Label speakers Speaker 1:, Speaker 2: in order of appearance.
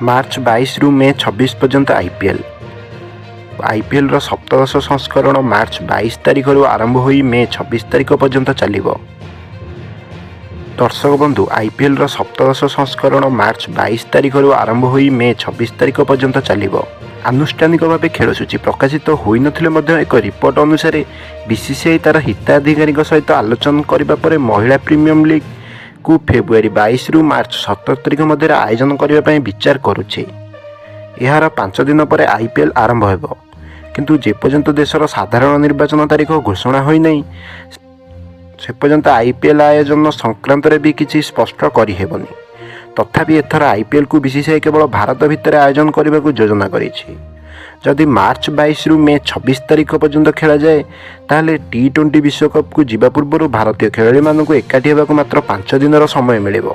Speaker 1: March 22ରୁ May 26 ପର୍ଯ୍ୟନ୍ତ IPL. ଆଇପିଏଲ୍ର ସପ୍ତଦଶ ସଂସ୍କରଣ ମାର୍ଚ୍ଚ 22 ତାରିଖରୁ ଆରମ୍ଭ ହୋଇ ମେ 26 ତାରିଖ ପର୍ଯ୍ୟନ୍ତ ଚାଲିବ। ଦର୍ଶକ ବନ୍ଧୁ, ଆଇପିଏଲ୍ର ସପ୍ତଦଶ ସଂସ୍କରଣ ମାର୍ଚ୍ଚ 22 ତାରିଖରୁ ଆରମ୍ଭ ହୋଇ ମେ 26 ତାରିଖ ପର୍ଯ୍ୟନ୍ତ ଚାଲିବ। ଆନୁଷ୍ଠାନିକ ଭାବେ ଖେଳସୂଚୀ ପ୍ରକାଶିତ ହୋଇନଥିଲେ ମଧ୍ୟ ଏକ ରିପୋର୍ଟ ଅନୁସାରେ ବିସିସିଆଇ ତା'ର ହିତାଧିକାରୀଙ୍କ ସହିତ ଆଲୋଚନା କରିବା ପରେ ମହିଳା ପ୍ରିମିୟର ଲିଗ୍କୁ ଫେବୃଆରୀ 22ରୁ ମାର୍ଚ୍ଚ 17 ତାରିଖ ମଧ୍ୟରେ ଆୟୋଜନ କରିବା ପାଇଁ ବିଚାର କରୁଛି। ଏହାର 5 ଦିନ ପରେ ଆଇପିଏଲ୍ ଆରମ୍ଭ ହେବ। କିନ୍ତୁ ଯେପର୍ଯ୍ୟନ୍ତ ଦେଶର ସାଧାରଣ ନିର୍ବାଚନ ତାରିଖ ଘୋଷଣା ହୋଇନାହିଁ, ସେପର୍ଯ୍ୟନ୍ତ ଆଇପିଏଲ୍ ଆୟୋଜନ ସଂକ୍ରାନ୍ତରେ ବି କିଛି ସ୍ପଷ୍ଟ କରିହେବନି। ତଥାପି ଏଥର ଆଇପିଏଲ୍କୁ ବିସିସିଆଇ କେବଳ ଭାରତ ଭିତରେ ଆୟୋଜନ କରିବାକୁ ଯୋଜନା କରିଛି। ଯଦି ମାର୍ଚ୍ଚ 22ରୁ ମେ 26 ତାରିଖ ପର୍ଯ୍ୟନ୍ତ ଖେଳାଯାଏ, ତାହେଲେ ଟି-20 ବିଶ୍ୱକପ୍କୁ ଯିବା ପୂର୍ବରୁ ଭାରତୀୟ ଖେଳାଳିମାନଙ୍କୁ ଏକାଠି ହେବାକୁ ମାତ୍ର 5 ଦିନର ସମୟ ମିଳିବ।